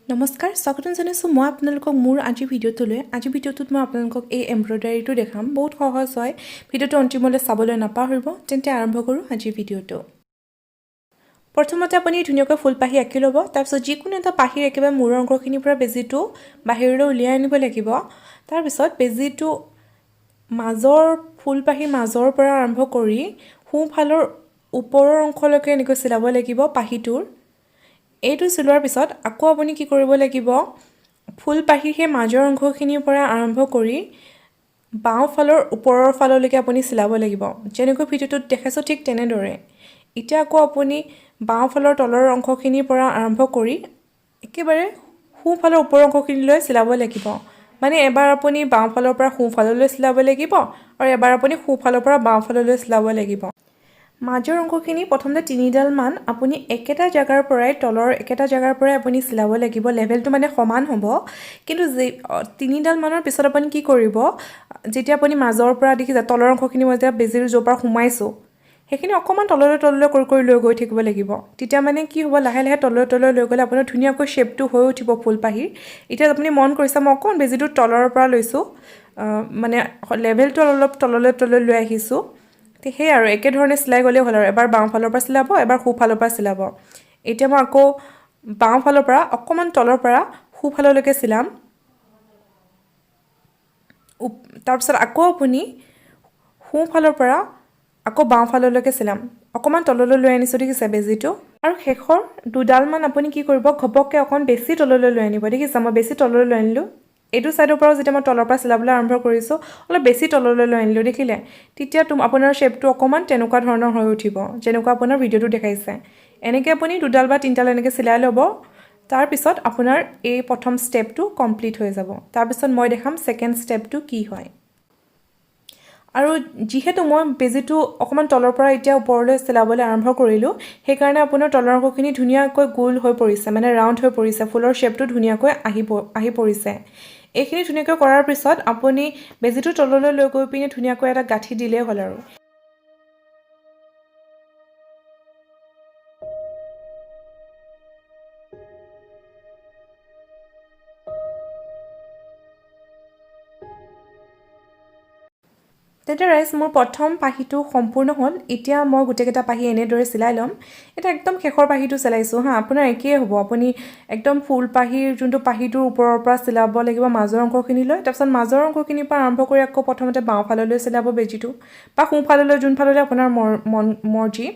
নমস্কাৰ, স্বাগতম জনাইছোঁ মই আপোনালোকক মোৰ আজিৰ ভিডিঅ'টোলৈ। আজিৰ ভিডিঅ'টোত মই আপোনালোকক এই এম্ব্ৰইডাৰীটো দেখাম। বহুত সহজ হয়। ভিডিঅ'টো অন্তিমলৈ চাবলৈ নাপাহৰিব। তেন্তে আৰম্ভ কৰোঁ আজিৰ ভিডিঅ'টো। প্ৰথমতে আপুনি ধুনীয়াকৈ ফুলপাহি আঁকি ল'ব। তাৰপিছত যিকোনো এটা পাহিৰ একেবাৰে মূৰৰ অংশখিনিৰ পৰা বেজীটো বাহিৰলৈ উলিয়াই আনিব লাগিব। তাৰপিছত বেজীটো মাজৰ ফুলপাহিৰ মাজৰ পৰা আৰম্ভ কৰি সোঁফালৰ ওপৰৰ অংশলৈকে এনেকৈ চিলাব লাগিব পাহিটোৰ। এইটো চিলোৱাৰ পিছত আকৌ আপুনি কি কৰিব লাগিব? ফুলপাহিৰ সেই মাজৰ অংশখিনিৰ পৰা আৰম্ভ কৰি বাওঁফালৰ ওপৰৰ ফাললৈকে আপুনি চিলাব লাগিব, যেনেকৈ ভিডিঅ'টোত দেখাইছোঁ ঠিক তেনেদৰে। এতিয়া আকৌ আপুনি বাওঁফালৰ তলৰ অংশখিনিৰ পৰা আৰম্ভ কৰি একেবাৰে সোঁফালৰ ওপৰৰ অংশখিনিলৈ চিলাব লাগিব। মানে এবাৰ আপুনি বাওঁফালৰ পৰা সোঁফাললৈ চিলাব লাগিব আৰু এবাৰ আপুনি সোঁফালৰ পৰা বাওঁফাললৈ চিলাব লাগিব। মাজৰ অংশখিনি প্ৰথমতে তিনিডালমান আপুনি একেটা জেগাৰ পৰাই, তলৰ একেটা জেগাৰ পৰাই আপুনি চিলাব লাগিব। লেভেলটো মানে সমান হ'ব। কিন্তু যি তিনিডালমানৰ পিছত আপুনি কি কৰিব? যেতিয়া আপুনি মাজৰ পৰা দেখিছে তলৰ অংশখিনি, মই যেতিয়া বেজীৰ য'ৰ পৰা সোমাইছোঁ, সেইখিনি অকণমান তললৈ তললৈ কৰি কৰি লৈ গৈ থাকিব লাগিব। তেতিয়া মানে কি হ'ব? লাহে লাহে তললৈ তললৈ লৈ গ'লে আপোনাৰ ধুনীয়াকৈ শ্বেপটো হৈ উঠিব ফুলপাহিৰ। এতিয়া আপুনি মন কৰিছে, মই অকণমান বেজীটো তলৰ পৰা লৈছোঁ, মানে লেভেলটো অলপ তললৈ তললৈ লৈ আহিছোঁ। সেই আৰু একেধৰণে চিলাই গ'লেই হ'ল আৰু এবাৰ বাওঁফালৰ পৰা চিলাব, এবাৰ সোঁফালৰ পৰা চিলাব। এতিয়া মই আকৌ বাওঁফালৰ পৰা অকণমান তলৰ পৰা সোঁফাললৈকে চিলাম। তাৰপিছত আকৌ আপুনি সোঁফালৰ পৰা আকৌ বাওঁফাললৈকে চিলাম। অকণমান তললৈ লৈ আনিছোঁ, দেখিছে বেজীটো। আৰু শেষৰ দুডালমান আপুনি কি কৰিব? ঘপককৈ অকণ বেছি তললৈ লৈ আনিব। দেখিছে, মই বেছি তললৈ লৈ আনিলোঁ। এইটো ছাইডৰ পৰাও যেতিয়া মই তলৰ পৰা চিলাবলৈ আৰম্ভ কৰিছোঁ, অলপ বেছি তললৈ লৈ আনিলোঁ, দেখিলে? তেতিয়া আপোনাৰ শ্বেপটো অকণমান তেনেকুৱা ধৰণৰ হৈ উঠিব, যেনেকুৱা আপোনাৰ ভিডিঅ'টো দেখাইছে। এনেকৈ আপুনি দুডাল বা তিনিডাল এনেকৈ চিলাই ল'ব। তাৰপিছত আপোনাৰ এই প্ৰথম ষ্টেপটো কমপ্লিট হৈ যাব। তাৰপিছত মই দেখাম ছেকেণ্ড ষ্টেপটো কি হয়। আৰু যিহেতু মই বেজীটো অকণমান তলৰ পৰা এতিয়া ওপৰলৈ চিলাবলৈ আৰম্ভ কৰিলোঁ, সেইকাৰণে আপোনাৰ তলৰ অংশখিনি ধুনীয়াকৈ গোল হৈ পৰিছে, মানে ৰাউণ্ড হৈ পৰিছে। ফুলৰ শ্বেপটো ধুনীয়াকৈ আহি পৰিছে। এইখিনি ধুনীয়াকৈ কৰাৰ পিছত আপুনি বেজীটো তললৈ লৈ গৈ পিনে ধুনীয়াকৈ এটা গাঁঠি দিলেই হ'ল আৰু। তেন্তে ৰাইজ, মোৰ প্ৰথম পাহিটো সম্পূৰ্ণ হ'ল। এতিয়া মই গোটেইকেইটা পাহি এনেদৰে চিলাই ল'ম। এতিয়া একদম শেষৰ পাহিটো চিলাইছোঁ হা। আপোনাৰ একেই হ'ব। আপুনি একদম ফুল পাহিৰ যোনটো পাহিটোৰ ওপৰৰ পৰা চিলাব লাগিব মাজৰ অংশখিনি লৈ। তাৰপিছত মাজৰ অংশখিনিৰ পৰা আৰম্ভ কৰি আকৌ প্ৰথমতে বাওঁফাললৈ চিলাব বেজীটো বা সোঁফাললৈ, যোনফাললৈ আপোনাৰ মন মৰ্জি।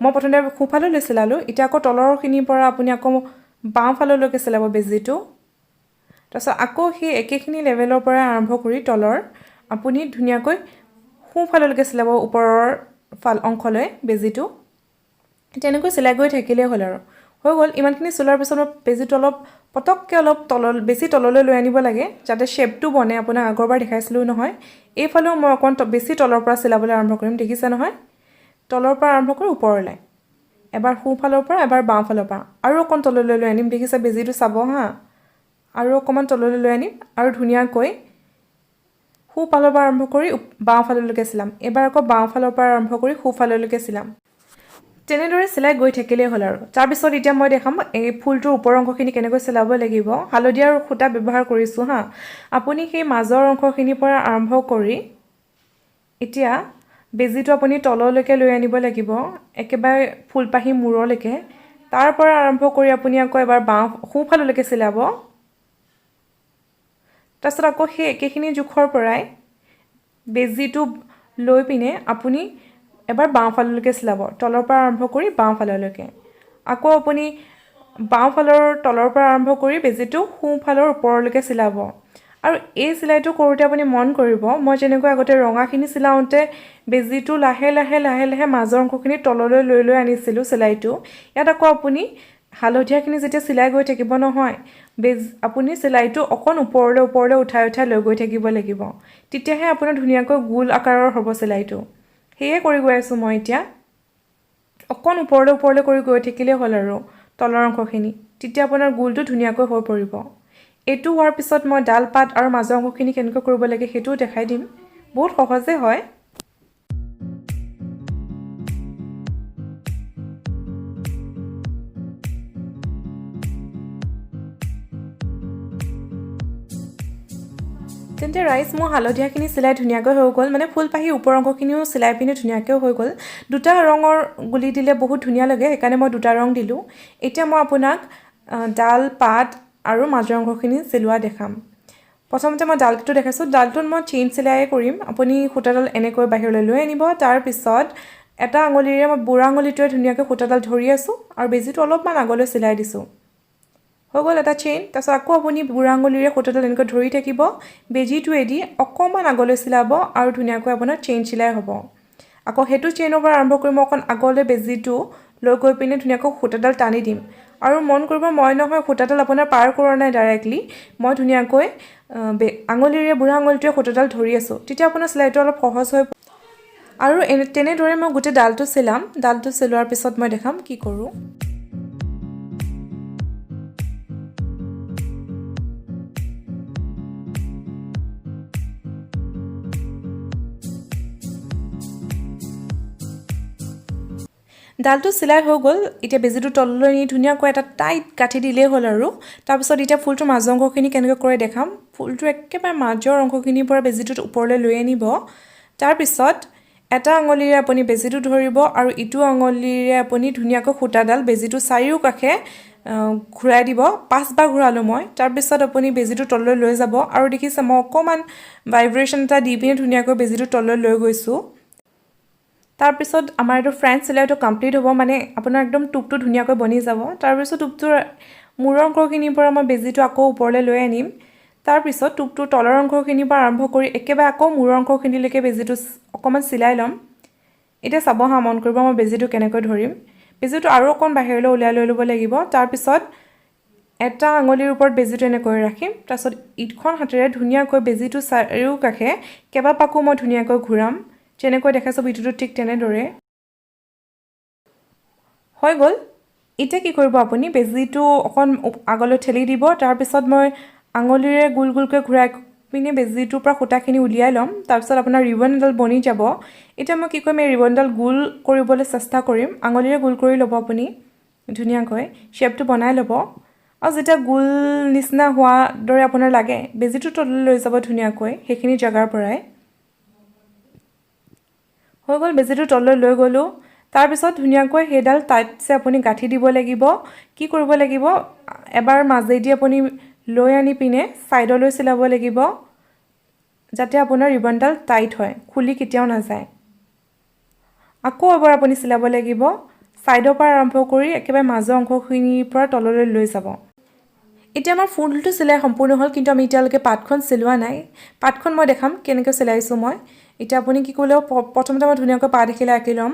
মই প্ৰথমতে সোঁফাললৈ চিলালোঁ। এতিয়া আকৌ তলৰখিনিৰ পৰা আপুনি আকৌ বাওঁফাললৈকে চিলাব বেজীটো। তাৰপিছত আকৌ সেই একেখিনি লেভেলৰ পৰা আৰম্ভ কৰি তলৰ আপুনি ধুনীয়াকৈ সোঁফাললৈকে চিলাব, ওপৰৰ ফাল অংশলৈ বেজীটো। তেনেকৈ চিলাই গৈ থাকিলেই হ'ল আৰু হৈ গ'ল। ইমানখিনি চিলোৱাৰ পিছত মই বেজীটো অলপ পটককৈ অলপ বেছি তললৈ লৈ আনিব লাগে, যাতে শ্বেপটো বনে। আপোনাক আগৰবাৰ দেখাইছিলোঁ নহয়। এইফালেও মই অকণ বেছি তলৰ পৰা চিলাবলৈ আৰম্ভ কৰিম। দেখিছে নহয়? তলৰ পৰা আৰম্ভ কৰি ওপৰলৈ, এবাৰ সোঁফালৰ পৰা, এবাৰ বাওঁফালৰ পৰা, আৰু অকণ তললৈ লৈ আনিম। দেখিছে বেজীটো, চাব হা। আৰু অকণমান তললৈ লৈ আনিম আৰু ধুনীয়াকৈ সোঁফালৰ পৰা আৰম্ভ কৰি বাওঁফাললৈকে চিলাম। এইবাৰ আকৌ বাওঁফালৰ পৰা আৰম্ভ কৰি সোঁফাললৈকে চিলাম। তেনেদৰে চিলাই গৈ থাকিলেই হ'ল আৰু। তাৰপিছত এতিয়া মই দেখাম এই ফুলটোৰ ওপৰৰ অংশখিনি কেনেকৈ চিলাব লাগিব। হালধীয়া সূতা ব্যৱহাৰ কৰিছোঁ হা। আপুনি সেই মাজৰ অংশখিনিৰ পৰা আৰম্ভ কৰি এতিয়া বেজীটো আপুনি তললৈকে লৈ আনিব লাগিব, একেবাৰে ফুলপাহি মূৰলৈকে। তাৰ পৰা আৰম্ভ কৰি আপুনি আকৌ এবাৰ সোঁফাললৈকে চিলাব। তাৰপিছত আকৌ সেই একেখিনি জোখৰ পৰাই বেজীটো লৈ পিনে আপুনি এবাৰ বাওঁফাললৈকে চিলাব, তলৰ পৰা আৰম্ভ কৰি বাওঁফাললৈকে। আকৌ আপুনি বাওঁফালৰ তলৰ পৰা আৰম্ভ কৰি বেজীটো সোঁফালৰ ওপৰলৈকে চিলাব। আৰু এই চিলাইটো কৰোঁতে আপুনি মন কৰিব, মই যেনেকৈ আগতে ৰঙাখিনি চিলাওঁতে বেজীটো লাহে লাহে লাহে লাহে মাজৰ অংশখিনি তললৈ লৈ লৈ আনিছিলোঁ চিলাইটো, ইয়াত আকৌ আপুনি হালধীয়াখিনি যেতিয়া চিলাই গৈ থাকিব নহয়, আপুনি চিলাইটো অকণ ওপৰলৈ ওপৰলৈ উঠাই উঠাই লৈ গৈ থাকিব লাগিব। তেতিয়াহে আপোনাৰ ধুনীয়াকৈ গোল আকাৰৰ হ'ব চিলাইটো। সেয়ে কৰি গৈ আছোঁ মই এতিয়া। অকণ ওপৰলৈ ওপৰলৈ কৰি গৈ থাকিলেই হ'ল আৰু তলৰ অংশখিনি, তেতিয়া আপোনাৰ গোলটো ধুনীয়াকৈ হৈ পৰিব। এইটো হোৱাৰ পিছত মই ডাল পাত আৰু মাজৰ অংশখিনি কেনেকৈ কৰিব লাগে সেইটোও দেখাই দিম। বহুত সহজে হয়। তেন্তে ৰাইজ, মোৰ হালধীয়াখিনি চিলাই ধুনীয়াকৈ হৈ গ'ল, মানে ফুলপাহি ওপৰ অংশখিনিও চিলাই পিনে ধুনীয়াকৈ হৈ গ'ল। দুটা ৰঙৰ গুলি দিলে বহুত ধুনীয়া লাগে, সেইকাৰণে মই দুটা ৰং দিলোঁ। এতিয়া মই আপোনাক ডাল, পাত আৰু মাজৰ অংশখিনি চিলোৱা দেখাম। প্ৰথমতে মই ডালটো দেখাইছোঁ। ডালটোত মই চেইন চিলাইয়ে কৰিম। আপুনি সূতাডাল এনেকৈ বাহিৰলৈ লৈ আনিব। তাৰপিছত এটা আঙুলিৰে, মই বুঢ়া আঙুলিটোৱে ধুনীয়াকৈ সূতাডাল ধৰি আছোঁ আৰু বেজীটো অলপমান আগলৈ চিলাই দিছোঁ। হৈ গ'ল এটা চেইন। তাৰপিছত আকৌ আপুনি বুঢ়া আঙুলিৰে সূতাডাল এনেকৈ ধৰি থাকিব, বেজীটোৱেদি অকণমান আগলৈ চিলাব আৰু ধুনীয়াকৈ আপোনাৰ চেইন চিলাই হ'ব। আকৌ সেইটো চেইনৰ পৰা আৰম্ভ কৰি মই অকণ আগলৈ বেজীটো লৈ গৈ পিনে ধুনীয়াকৈ সূতাডাল টানি দিম। আৰু মন কৰিব, মই নহয় সূতাডাল আপোনাৰ পাৰ কৰা নাই ডাইৰেক্টলি, মই ধুনীয়াকৈ আঙুলিৰে, বুঢ়া আঙুলিটোৰে সূতাডাল ধৰি আছোঁ। তেতিয়া আপোনাৰ চিলাইটো অলপ সহজ হৈ। আৰু তেনেদৰে মই গোটেই ডালটো চিলাম। ডালটো চিলোৱাৰ পিছত মই দেখাম কি কৰোঁ। ডালটো চিলাই হৈ গ'ল। এতিয়া বেজীটো তললৈ নি ধুনীয়াকৈ এটা টাইট গাঁঠি দিলেই হ'ল। আৰু তাৰপিছত এতিয়া ফুলটোৰ মাজৰ অংশখিনি কেনেকৈ কৰে দেখাম। ফুলটোৰ একেবাৰে মাজৰ অংশখিনিৰ পৰা বেজীটোত ওপৰলৈ লৈ আনিব। তাৰপিছত এটা আঙুলিৰে আপুনি বেজীটো ধৰিব আৰু ইটো আঙুলিৰে আপুনি ধুনীয়াকৈ সূতাডাল বেজীটো চাৰিওকাষে ঘূৰাই দিব। পাঁচবাৰ ঘূৰালোঁ মই। তাৰপিছত আপুনি বেজীটো তললৈ লৈ যাব আৰু দেখিছে, মই অকণমান ভাইব্ৰেশ্যন এটা দি পিনে ধুনীয়াকৈ বেজীটো তললৈ লৈ গৈছোঁ। তাৰপিছত আমাৰ এইটো ফ্ৰেঞ্চ চিলাইটো কমপ্লিট হ'ব, মানে আপোনাৰ একদম টোপটো ধুনীয়াকৈ বনি যাব। তাৰপিছত টোপটোৰ মূৰৰ অংশখিনিৰ পৰা মই বেজীটো আকৌ ওপৰলৈ লৈ আনিম। তাৰপিছত টোপটোৰ তলৰ অংশখিনিৰ পৰা আৰম্ভ কৰি একেবাৰে আকৌ মূৰৰ অংশখিনিলৈকে বেজীটো অকণমান চিলাই ল'ম। এতিয়া চাব হা, মন কৰিব, মই বেজীটো কেনেকৈ ধৰিম। বেজীটো আৰু অকণ বাহিৰলৈ উলিয়াই লৈ ল'ব লাগিব। তাৰপিছত এটা আঙুলিৰ ওপৰত বেজীটো এনেকৈ ৰাখিম। তাৰপিছত ইখন হাতেৰে ধুনীয়াকৈ বেজীটো চাৰিওকাষে কেইবাপাকো মই ধুনীয়াকৈ ঘূৰাম, যেনেকৈ দেখাইছোঁ ভিডিঅ'টোত ঠিক তেনেদৰে। হৈ গ'ল। এতিয়া কি কৰিব আপুনি? বেজীটো অকণ আগলৈ ঠেলি দিব। তাৰপিছত মই আঙুলিৰে গোল গোলকৈ ঘূৰাই পিনে বেজীটোৰ পৰা সূতাখিনি উলিয়াই ল'ম। তাৰপিছত আপোনাৰ ৰিবন এডাল বনি যাব। এতিয়া মই কি কৰিম? এই ৰিবনডাল গোল কৰিবলৈ চেষ্টা কৰিম। আঙুলিৰে গোল কৰি ল'ব আপুনি, ধুনীয়াকৈ শ্বেপটো বনাই ল'ব। আৰু যেতিয়া গোল নিচিনা হোৱাৰ দৰে আপোনাৰ লাগে, বেজীটো তললৈ লৈ যাব ধুনীয়াকৈ সেইখিনি জেগাৰ পৰাই। হৈ গ'ল, বেজীটো তললৈ লৈ গ'লোঁ। তাৰপিছত ধুনীয়াকৈ সেইডাল টাইটছে আপুনি গাঁঠি দিব লাগিব। কি কৰিব লাগিব? এবাৰ মাজেদি আপুনি লৈ আনি পিনে ছাইডলৈ চিলাব লাগিব, যাতে আপোনাৰ ৰিবনডাল টাইট হয়, খুলি কেতিয়াও নাযায়। আকৌ এবাৰ আপুনি চিলাব লাগিব, ছাইডৰ পৰা আৰম্ভ কৰি একেবাৰে মাজৰ অংশখিনিৰ পৰা তললৈ লৈ যাব। এতিয়া আমাৰ ফুলটো চিলাই সম্পূৰ্ণ হ'ল, কিন্তু আমি এতিয়ালৈকে পাতখন চিলোৱা নাই। পাতখন মই দেখাম কেনেকৈ চিলাইছোঁ মই। এতিয়া আপুনি কি কৰিব? প্ৰথমতে মই ধুনীয়াকৈ পাত এখিলা আঁকি ল'ম।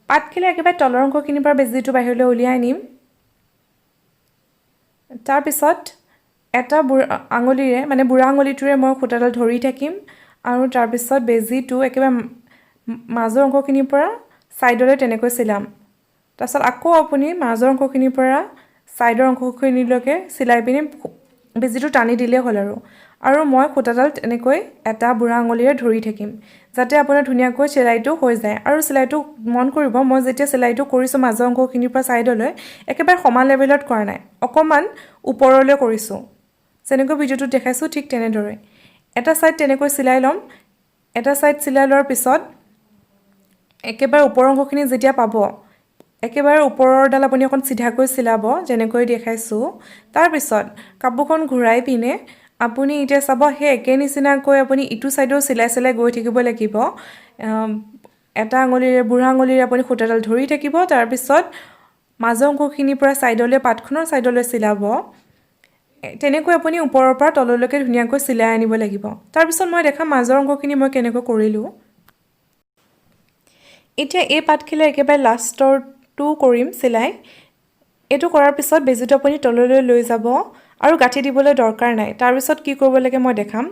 পাতখিলা একেবাৰে তলৰ অংশখিনিৰ পৰা বেজীটো বাহিৰলৈ উলিয়াই আনিম। তাৰপিছত এটা বুঢ়া আঙুলিৰে, মানে বুঢ়া আঙুলিটোৰে মই সূতাডাল ধৰি থাকিম আৰু তাৰপিছত বেজীটো একেবাৰে মাজৰ অংশখিনিৰ পৰা ছাইডলৈ তেনেকৈ চিলাম। তাৰপিছত আকৌ আপুনি মাজৰ অংশখিনিৰ পৰা ছাইডৰ অংশখিনিলৈকে চিলাই পিনি বেজীটো টানি দিলেই হ'ল। আৰু মই সূতাডাল তেনেকৈ এটা বুঢ়া আঙুলিৰে ধৰি থাকিম, যাতে আপোনাৰ ধুনীয়াকৈ চিলাইটো হৈ যায়। আৰু চিলাইটো মন কৰিব, মই যেতিয়া চিলাইটো কৰিছোঁ মাজৰ অংশখিনিৰ পৰা ছাইডলৈ, একেবাৰে সমান লেভেলত কৰা নাই, অকণমান ওপৰলৈ কৰিছোঁ, যেনেকৈ ভিডিঅ'টোত দেখাইছোঁ ঠিক তেনেদৰে। এটা ছাইড তেনেকৈ চিলাই ল'ম। এটা ছাইড চিলাই লোৱাৰ পিছত একেবাৰে ওপৰৰ অংশখিনি যেতিয়া পাব, একেবাৰে ওপৰৰডাল আপুনি অকণ চিধাকৈ চিলাব, যেনেকৈ দেখাইছোঁ। তাৰপিছত কাপোৰখন ঘূৰাই পিনে আপুনি এতিয়া চাব, সেই একে নিচিনাকৈ আপুনি ইটো ছাইডেও চিলাই চিলাই গৈ থাকিব লাগিব। এটা আঙুলিৰে, বুঢ়া আঙুলিৰে আপুনি সূতাডাল ধৰি থাকিব। তাৰপিছত মাজৰ অংশখিনিৰ পৰা ছাইডলৈ, পাতখনৰ ছাইডলৈ চিলাব। তেনেকৈ আপুনি ওপৰৰ পৰা তললৈকে ধুনীয়াকৈ চিলাই আনিব লাগিব। তাৰপিছত মই দেখাম মাজৰ অংশখিনি মই কেনেকৈ কৰিলোঁ। এতিয়া এই পাতখিলা একেবাৰে লাষ্টৰটো কৰিম চিলাই। এইটো কৰাৰ পিছত বেজীটো আপুনি তললৈ লৈ যাব আৰু গাঁঠি দিবলৈ দৰকাৰ নাই। তাৰপিছত কি কৰিব লাগে মই দেখাম।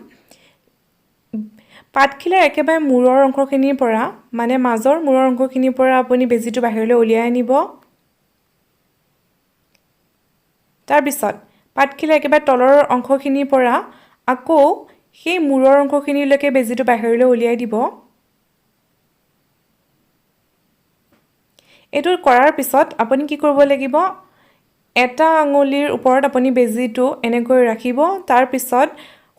পাতখিলাৰ একেবাৰে মূৰৰ অংশখিনিৰ পৰা, মানে মাজৰ মূৰৰ অংশখিনিৰ পৰা আপুনি বেজীটো বাহিৰলৈ উলিয়াই আনিব। তাৰপিছত পাতখিলা একেবাৰে তলৰ অংশখিনিৰ পৰা আকৌ সেই মূৰৰ অংশখিনিলৈকে বেজীটো বাহিৰলৈ উলিয়াই দিব। এইটো কৰাৰ পিছত আপুনি কি কৰিব লাগিব? এটা আঙুলিৰ ওপৰত আপুনি বেজীটো এনেকৈ ৰাখিব। তাৰপিছত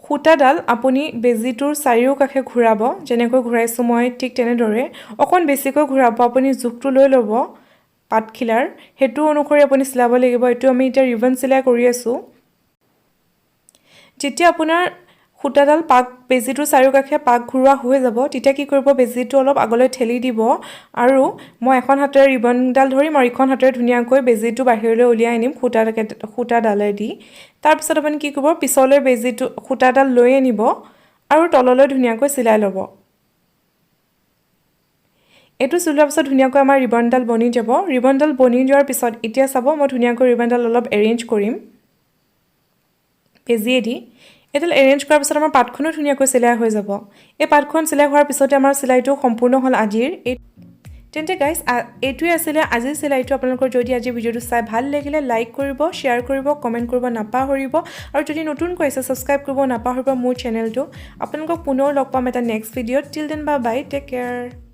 সূতাডাল আপুনি বেজীটোৰ চাৰিওকাষে ঘূৰাব, যেনেকৈ ঘূৰাইছোঁ মই ঠিক তেনেদৰে। অকণ বেছিকৈ ঘূৰাব। আপুনি জোখটো লৈ ল'ব পাতখিলাৰ, সেইটো অনুসৰি আপুনি চিলাব লাগিব। এইটো আমি এতিয়া ৰিবন চিলাই কৰি আছোঁ। যেতিয়া আপোনাৰ সূতাডাল বেজীটোৰ চাৰিওকাষে পাক ঘূৰোৱা হৈ যাব, তেতিয়া কি কৰিব? বেজীটো অলপ আগলৈ ঠেলি দিব আৰু মই এখন হাতেৰে ৰিবনডাল ধৰিম আৰু ইখন হাতেৰে ধুনীয়াকৈ বেজীটো বাহিৰলৈ উলিয়াই আনিম সূতাডালেদি। তাৰপিছত আপুনি কি কৰিব? পিছলৈ বেজীটো সূতাডাল লৈ আনিব আৰু তললৈ ধুনীয়াকৈ চিলাই ল'ব। এইটো চিলোৱাৰ পিছত ধুনীয়াকৈ আমাৰ ৰিবনডাল বনি যাব। ৰিবনডাল বনি যোৱাৰ পিছত এতিয়া চাব, মই ধুনীয়াকৈ ৰিবনডাল অলপ এৰেঞ্জ কৰিম বেজীয়েদি। এইডাল এৰেঞ্জ কৰাৰ পিছত আমাৰ পাতখনো ধুনীয়াকৈ চিলাই হৈ যাব। এই পাতখন চিলাই হোৱাৰ পিছতে আমাৰ চিলাইটো সম্পূৰ্ণ হ'ল আজিৰ এই। তেন্তে গাইজ, এইটোৱে আছিলে আজিৰ চিলাইটো। আপোনালোকৰ যদি আজিৰ ভিডিঅ'টো চাই ভাল লাগিলে, লাইক কৰিব, শ্বেয়াৰ কৰিব, কমেণ্ট কৰিব নাপাহৰিব আৰু যদি নতুনকৈ আছে, ছাবস্ক্ৰাইব কৰিব নাপাহৰিব মোৰ চেনেলটো। আপোনালোকক পুনৰ লগ পাম এটা নেক্সট ভিডিঅ'ত। Till then, bye bye, take care.